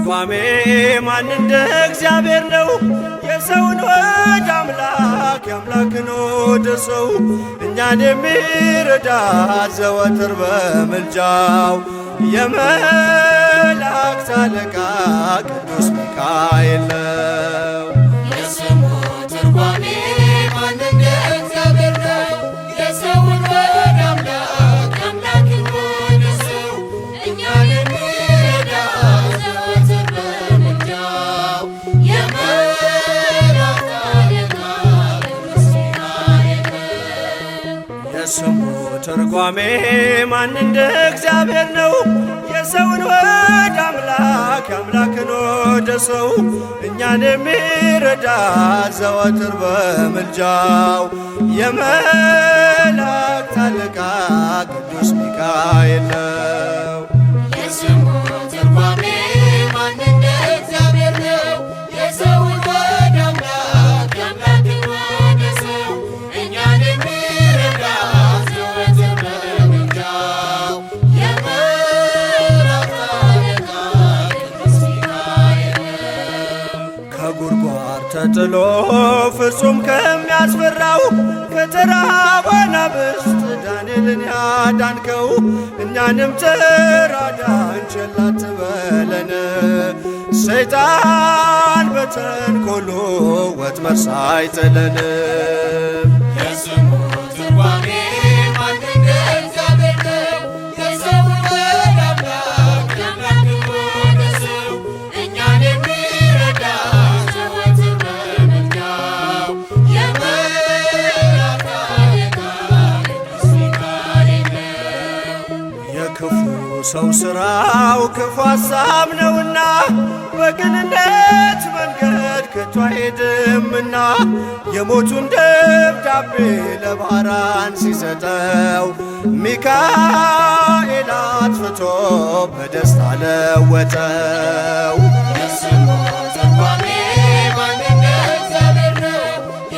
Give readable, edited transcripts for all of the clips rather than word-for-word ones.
ትርጓሜ ማን እንደ እግዚአብሔር ነው? የሰውን ወደ አምላክ የአምላክን ወደ ሰው እኛን የሚረዳ ዘወትር በምልጃው የመላእክት አለቃ ቅዱስ ሚካኤል ነው። የስሙ ትርጓሜ ማን እንደ እግዚአብሔር ነው? የሰውን ወደ አምላክ የአምላክን ወደ ሰው እኛን የሚረዳ ዘወትር በምልጃው የመላእክት አለቃ ቅዱስ ሚካኤል ነው። የስሙ ትርጓሜ ማን እንደ እግዚአብሔር ነው? የሰውን ወደ አምላክ የአምላክን ወደ ሰው እኛን የሚረዳ ዘወትር በምልጃው የመላእክት አለቃ ቅዱስ ሚካኤል ነው። የስሙ ትርጓሜ ማን እንደ እግዚአብሔር ነው? የሰውን ወደ አምላክ የአምላክን ወደ ሰው እኛን የሚረዳ ዘወትር በምልጃው የመላእክት አለቃ ቅዱስ ሚካኤል ነው። ከጉድጓድ ተጥሎ ፍጹም ከሚያስፈራው ከተራቡ አናብስት ዳንኤልን ያዳንከው እኛንም ተራዳን ቸል አትበለን። ሰይጣን በተንኮሉ ወጥመድ ሳይጥለን። የስሙ ትርጓሜ ማን እንደ እግዚአብሔር ነው? የሰውን ወደ አምላክ የአምላክን ወደ ሰው እኛን የሚረዳ ዘወትር በምልጃው የመላእክት አለቃ ቅዱስ ሚካኤል ነው። የክፉ ሰው ስራው ክፉ ሐሳብ ነውና በቅንነት መንገድ ከቶ አይሄድምና የሞቱን ደብዳቤ ለባራን ሲሰጠው ሚካኤል አጥፍቶ በደስታ ለወጠው። የስሙ ትርጓሜ ማን እንደ እግዚአብሔር ነው?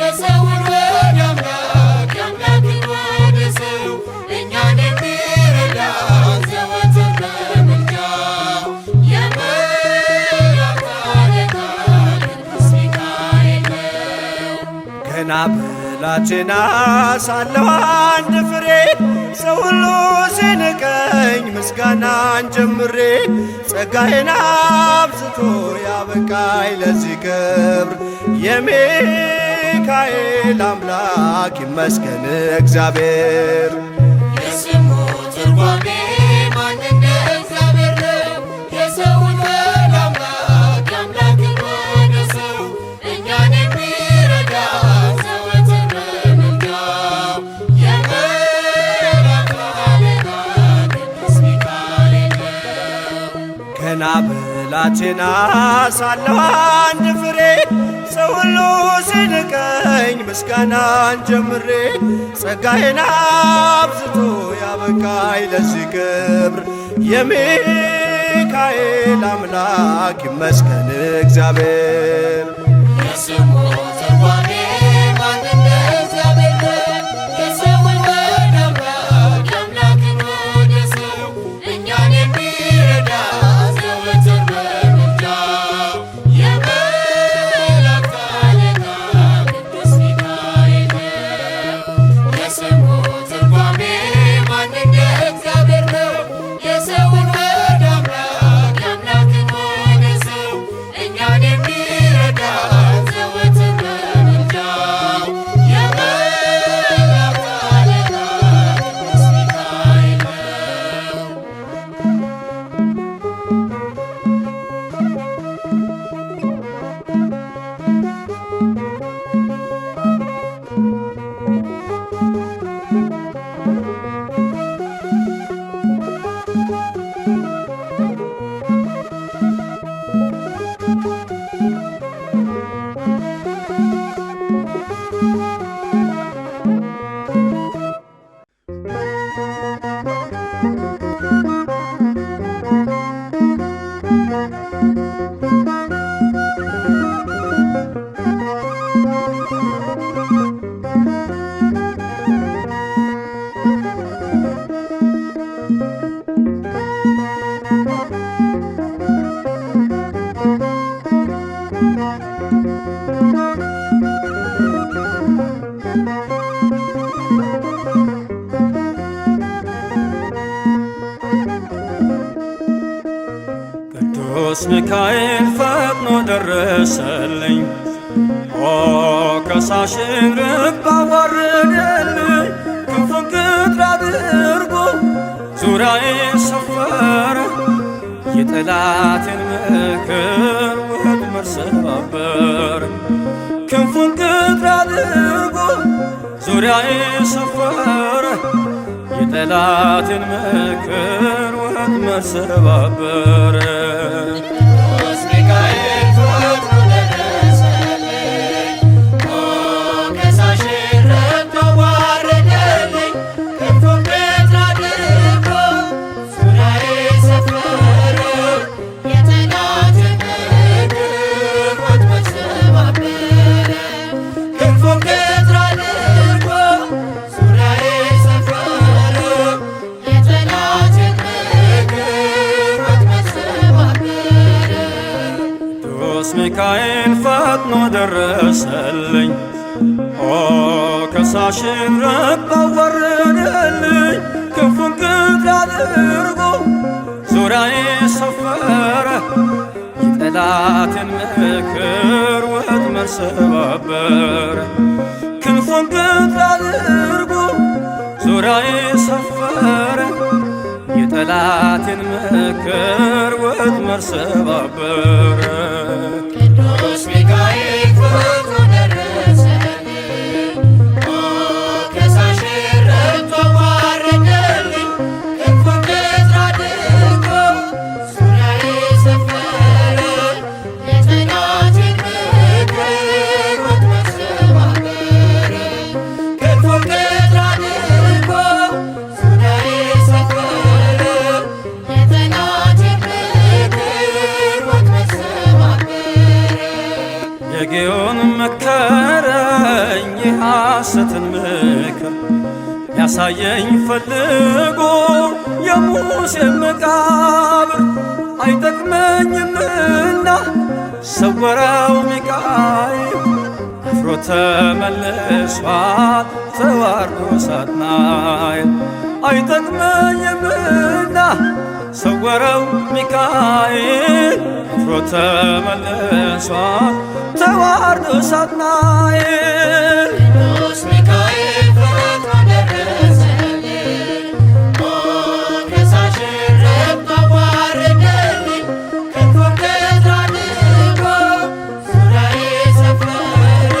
የሰውን ወደ አምላክ የአምላክን ወደ ሰው እኛን የሚረዳ ዘወትር በምልጃው የመላእክት አለቃ ቅዱስ ሚካኤል ነው። ገና ብላቴና ሳለሁ አንድ ፍሬ ሰው ሁሉ ሲንቀኝ ምስጋናን ጀምሬ ጸጋዬን አብዝቶ ያበቃኝ ለዚህ ክብር የሚካኤል አምላክ ይመስገን እግዚአብሔር። የስሙ ትርጓሜ ማን እንደ እግዚአብሔር ነው? የሰውን ወደ አምላክ የአምላክን ወደ ሰው እኛን የሚረዳ ዘወትር በምልጃው የመላእክት አለቃ ቅዱስ ሚካኤል ነው። ገና ብላቴና ሳለሁ አንድ ፍሬ ሰው ሁሉ ሲንቀኝ ምስጋናን ጀምሬ ጸጋዬን አብዝቶ ያበቃኝ ለዚህ ክብር የሚካኤል አምላክ ይመስገን እግዚአብሔር። የስሙ ትርጓሜ ማን እንደ እግዚአብሔር ነው? የሰውን ወደ አምላክ የአምላክን ወደ ሰው እኛን የሚረዳ ዘወትር በምልጃው የመላእክት አለቃ ቅዱስ ሚካኤል ነው። የስሙ ትርጓሜ ማን እንደ እግዚአብሔር ነው? የሰውን ወደ አምላክ የአምላክን ወደ ሰው እኛን የሚረዳ ዘወትር በምልጃው የመላእክት አለቃ ቅዱስ ሚካኤል ነው። ቅዱስ ሚካኤል ፈጥኖ ደረሰልኝ። ኦ ከሳሽን ርብ አዋረደልኝ። ክንፉን ቅጥር አድርጎ ዙሪያዬ ሰፈረ። የጠላትን ምክር ወጥመድ ሰባበረ። ክንፉን ቅጥር አድርጎ ዙሪያዬ ሰፈረ። የጠላትን ምክር ወጥመድ ሰባበረ። ቅዱስ ሚካኤል ፈጥኖ ደረሰልኝ። ኦ ከሳሼን ረግጦ አዋረደልኝ። ክንፉን ቅጥር አድርጎ ዙሪያዬ ሰፈረ። የጠላትን ምክር ወጥመድ ሰባበረ። ክንፉን ቅጥር አድርጎ ዙሪያዬ ሰፈረ። የጠላትን ምክር ወጥመድ ሰባበረ። ቅዱስ ሚካኤል ፈጥኖ ደረሰልኝ። ኦ ከሳሽን ረግጦ አዋረደልኝ። ክንፉን ቅጥር አድርጎ ዙሪያዬ ሰፈረ። የጠላትን ምክር ወጥመድ ሰባበረ። ክንፉን ቅጥር አድርጎ ዙሪያዬ ሰፈረ። የጠላትን ምክር ወጥመድ ሰባበረ። ቅዱስ ሚካኤል ፈጥኖ ደረሰልኝ። ኦ ከሳሼን ረግጦ አዋረደልኝ። ክንፉን ቅጥር አድርጎ ዙሪያዬ ሰፈረ። የጠላትን ምክር ወጥመድ ሰባበረ። ክንፉን ቅጥር አድርጎ ዙሪያዬ ሰፈረ። የጠላትን ምክር ወጥመድ ሰባበረ። የጌዮን መከረኝ የሐሰትን ምክር ያሳየኝ ፈልጎ የሙሴ መቃብር አይጠቅመኝምና ሰወረው ሚካኤል አፍሮ ተመልሷል ተዋርዶ ሳጥናኤል አይጠቅመኝምና ሰወረው ሚካኤል አፍሮ ተመልሷል ተዋርዶ ሳጥናኤል። ቅዱስ ሚካኤል ፈጥኖ ደረሰልኝ። ኦ ከሳሼን ረግጦ አዋረደልኝ። ክንፉን ቅጥር አድርጎ ዙሪያዬ ሰፈረ።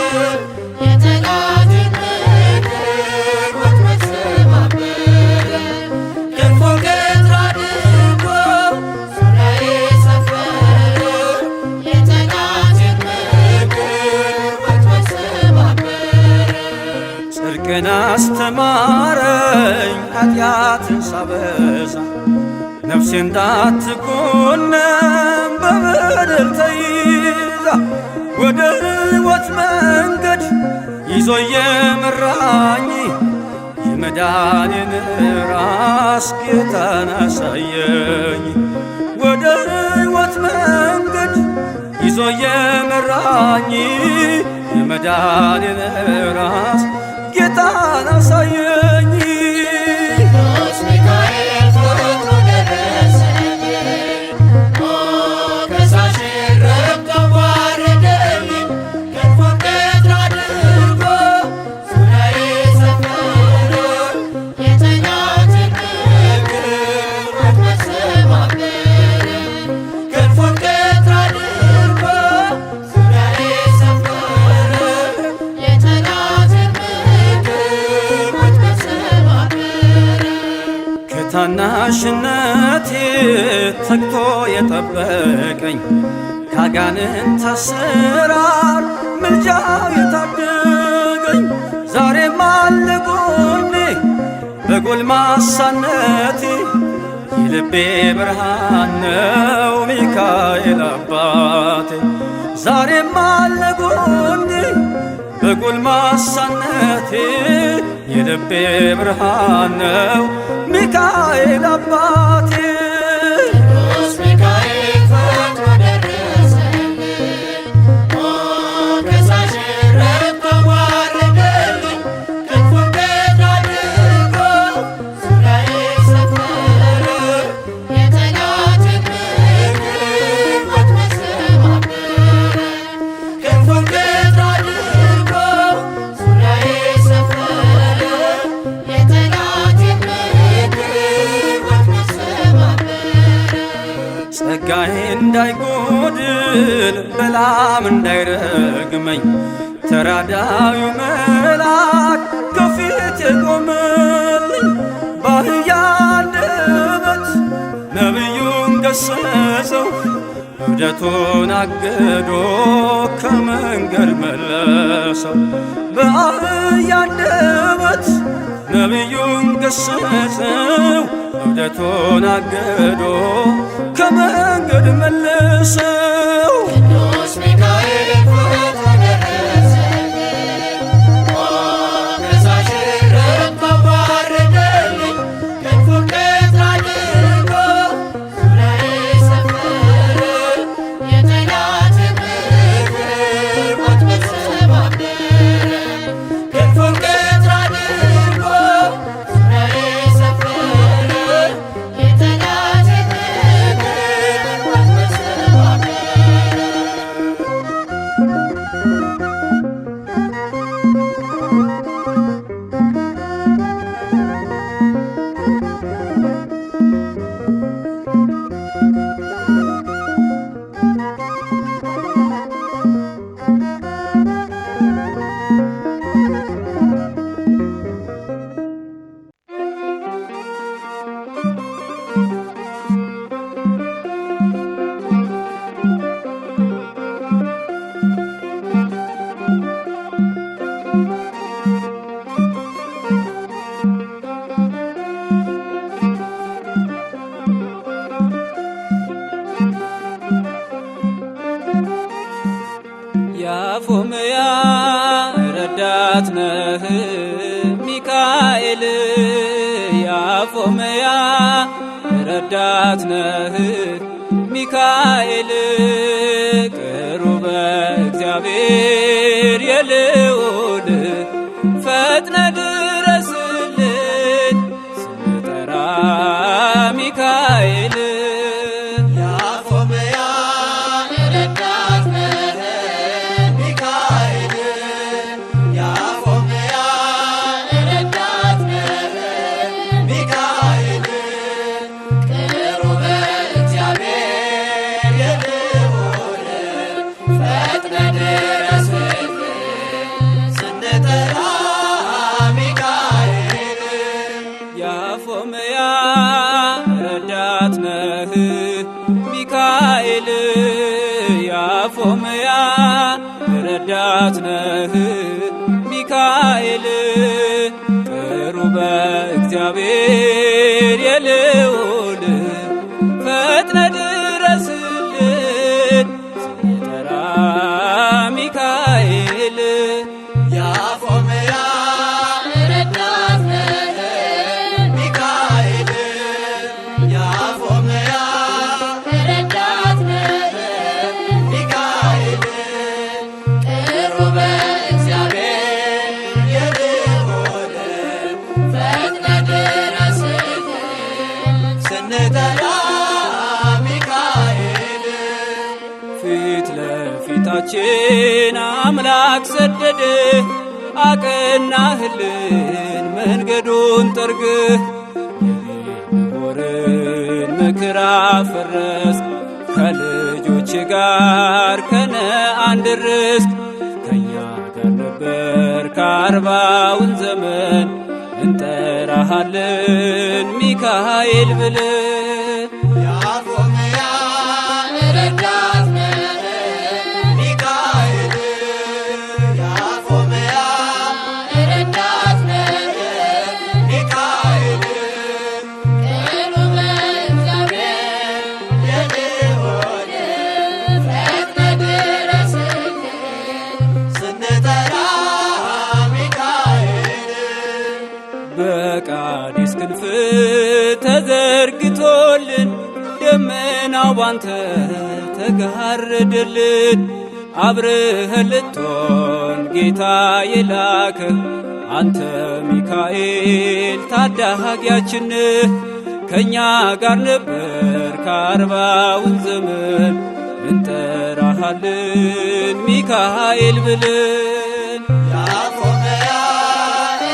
የጠላትን ምክር ወጥመድ ሰባበረ። ክንፉን ቅጥር አድርጎ ዙሪያዬ ሰፈረ። የጠላትን ምክር ወጥመድ ሰባበረ። ጽድቅን አስተማረኝ ኃጢአትን ሳበዛ ነፍሴ እንዳትኮነን በበደል ተይዛ ወደ ሕይወት መንገድ ይዞ የመራኝ የመዳኔን ራስ ጌታን አሳየኝ። ወደ ሕይወት መንገድ ይዞ የመራኝ የመዳኔን ራስ ጌታን አሳየኝ። ቅዱስ ሚካኤል ፈጥኖ ደረሰልኝ። ኦ ከሳሼን ረግጦ አዋረደልኝ። ክንፉን ቅጥር አድርጎ ዙሪያዬ ሰፈረ። የጠላትን ምክር ወጥመድ ሰባበረ። ክንፉን ቅጥር አድርጎ ዙሪያዬ ሰፈረ። የጠላትን ምክር ወጥመድ ሰባበረ። ከታናሽነቴ ተግቶ የጠበቀኝ ካጋንንት አሰራር ምልጃው የታደገኝ ዛሬም አለ ጎኔ በጎልማሳነቴ የልቤ ብርሃን ነው ሚካኤል አባቴ ዛሬም አለ ጎኔ በጎልማሳነቴ የልቤ ብርሃን ነው ሚካኤል አባቴ። ቅዱስ ሚካኤል ፈጥኖ ደረሰልኝ። ኦ ከሳሼን ረግጦ አዋረደልኝ። ክንፉን ቅጥር አድርጎ ዙሪያዬ ሰፈረ። የጠላትን ምክር እንዳይጎድል በላም እንዳይረግመኝ ተራዳዩ መልአክ ከፊት የቆመልኝ ባህያ አንደበት ነቢዩን ገሰጸው እብደቱን አግዶ ከመንገድ መለሰው። በአህያ አንደበት ነቢዩን ገሰጸው እብደቱን አግዶ ከመንገድ መለሰው። ቅዱስ ሚካኤል ፈጥኖ ደረሰልኝ፣ ከሳሽን ረግጦ አዋረደልኝ። ክንፉን ቅጥር አድርጎ ዙሪያዬ ሰፈረ፣ የጠላትን ምክር ወጥመድ ሰባበረ። ክንፉን ቅጥር አድርጎ ዙሪያዬ ሰፈረ፣ የጠላትን ምክር ወጥመድ ሰባበረ። ያፎምያ ረዳት ነህ ሚካኤል፣ ያፎምያ ረዳት ነህ ሚካኤል፣ ቅሩበ እግዚአብሔር የልዑል ፈጥነ ድረስልን ስንጠራ ሚካኤል። ያፎምያ ረዳት ነህ ሚካኤል ያፎምያ ረዳት ነህ ሚካኤል ቅሩበ እግዚአብሔር የልዑል ፈጥነ ድረስልን ስንጠራ ሚካኤል ያፎምያ ረዳት ነህ ሚካኤል፣ ያፎምያ ረዳት ነህ ሚካኤል፣ ቅሩበ እግዚአብሔር የልዑል ፈጥነ ድረስልን ስንጠራ ሚካኤል። ያፎምያ ረዳት ነህ ሚካኤል ያፎምያ ረዳት ነህ ሚካኤል ቅሩበ እግዚአብሔር የልዑል ፈጥነ ድረስልን ስንጠራ ሚካኤል ፊት ለፊታችን አምላክ ሰደደ፣ አቀናህልን መንገዱን ጠርግህ፣ የቤልሆርን ምክር አፈረስክ፣ ከልጆች ጋር ከነአን ደረስክ። ከእኛ ጋር ነበር ከአርባውን ዘመን እንጠራሃለን ሚካኤል ብለን። ያፎምያ ረዳት ነህ ሚካኤል ያፎምያ ረዳት ነህ ሚካኤል ቅሩበ እግዚአብሔር የልዑል ፈጥነ ድረስልን ስንጠራ ሚካኤል በቃዲስ ክንፍ ተዘርግቶልን ደመናው ባንተ ተጋረደልን። አብረህ ልትሆን ጌታ የላክህ አንተ ሚካኤል ታዳጊያችን ከእኛ ጋር ነበር ከአርባውን ዘመን እንጠራሃለን ሚካኤል ብለን። ያፎምያ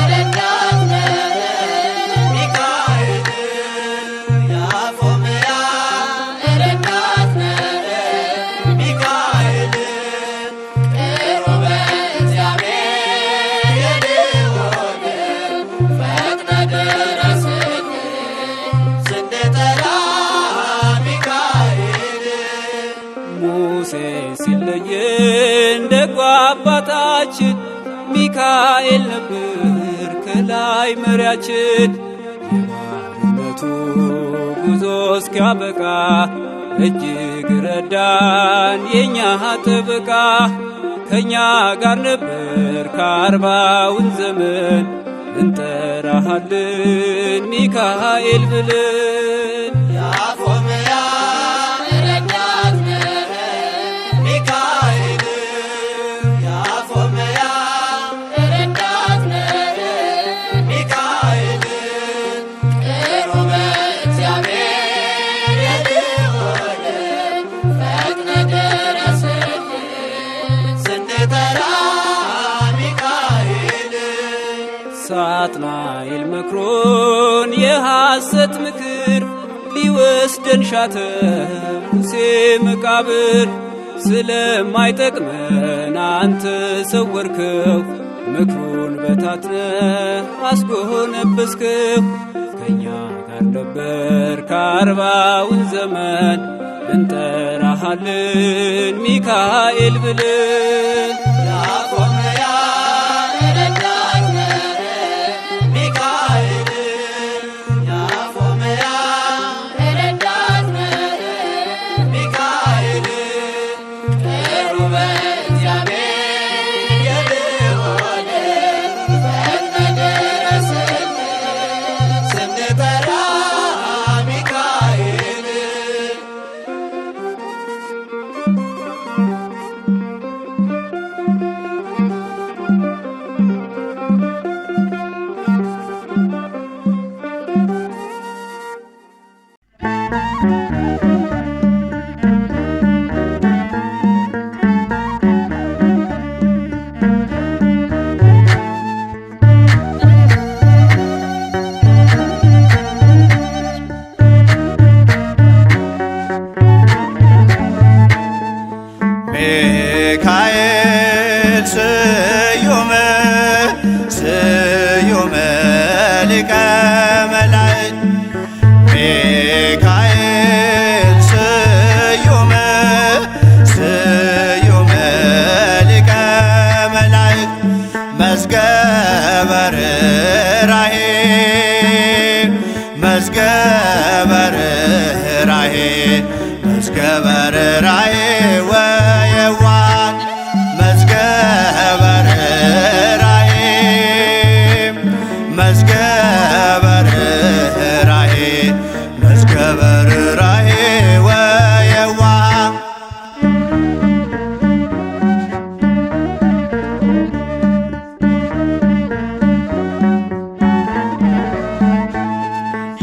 ረዳት ነህ ሚካኤል ያፎምያ ረዳት ነህ ሲለየን ደጉ አባታችን ሚካኤል ነበር ከላይ መሪያችን። የባርነቱ ጉዞ እስኪያበቃ እጅግ ረዳን የኛ ጥበቃ። ከኛ ጋር ነበር ከ40ውን ዘመን እንጠራሃለን ሚካኤል ብለን። ያፎምያ ረዳት ነህ ሚካኤል ያፎምያ ረዳት ነህ ሚካኤል ቅሩበ እግዚአብሔር የልዑል ፈጥነህ ድረስልን። ስንጠራ ሚካኤል ሳጥናኤል መክሮን የሐሰት ምክር ሊወስደን ሻተ ሙሴ መቃብር። ስለማይጠቅመን አንተ ሰወርከው ምክሩን በታትነ አስጎነበስከው። ከኛ ጋር ነበር ከ40ውን ዘመን እንጠራሃለን ሚካኤል ብለን። ያፎምያ ረዳት ነህ ሚካኤል ያፎምያ ረዳት ነህ ሚካኤል ቅሩበ እግዚአብሔር የልዑል ፈጥነህ ድረስልን። ስንጠራ ሚካኤል ሚካኤል ስዩም ስዩም ሊቀ መላእክት ሚካኤል ስዩም ስዩም ሊቀ መላእክት መዝገበ ርኅራኄ መዝገበ ርኅራኄ መዝገበ ርኅራኄ ወየዋን መዝገበ ርኅራኄ መዝገበ ርኅራኄ መዝገበ ርኅራኄ ወየዋን።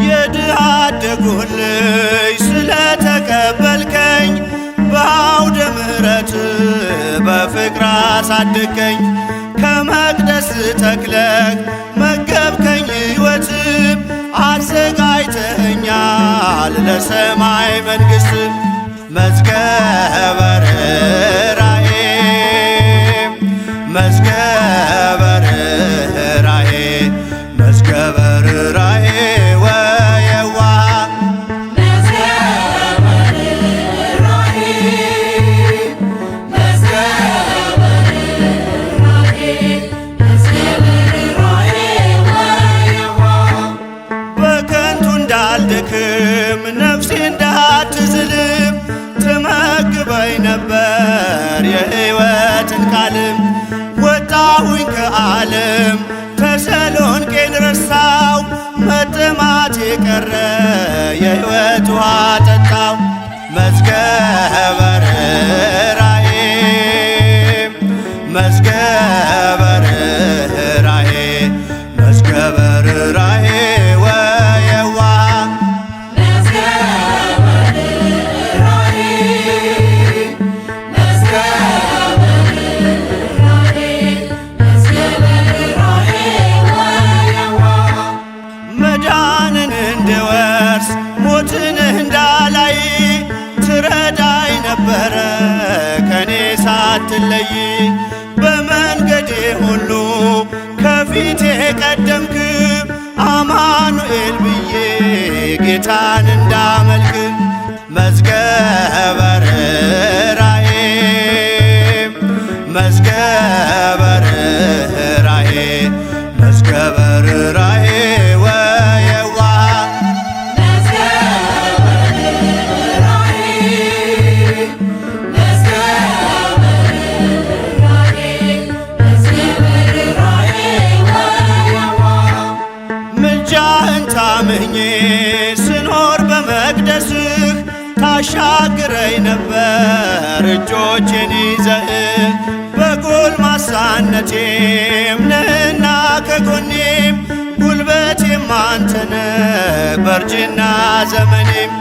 የድሃ አደጉን ልጅ ስለተቀበልከኝ በአውደ ምሕረት በፍቅር አሳደግከኝ። ከመቅደስ ተክለህ መገብከኝ ሕይወት አዘጋጅተኸኛል ለሰማይ መንግሥት። መዝገበ ርኅራኄ መዝገበ ርኅራኄ መዝገበ ርኅራኄ ወየዋህ በከንቱ እንዳልደክም ነፍሴ እንዳትዝልም ትመግበኝ ነበር የሕይወትን ቃልም። ወጣሁኝ ከዓለም ተሰሎንቄን ረሳው መጥማቴ ቀረ የሕይወት ውሃ ጠጣው። መዝገበ ርኅራኄ መዝገበ ርኅራኄ መዝገበ ርኅራኄ ወየዋህ መዳንን እንድወርስ ሞትን እንዳላይ ትረዳኝ ነበረ ከኔ ሳትለይ። በመንገዴ ሁሉ ከፊቴ ቀደምክ አማኑኤል ብዬ ጌታን እንዳመልክ። መዝገበ ርኅራኄ ታሻግረኝ ነበር እጆቼን ይዘህ በጎልማሳነቴም ነህና ከጎኔም ጉልበቴም አንተነህ በእርጅና ዘመኔም።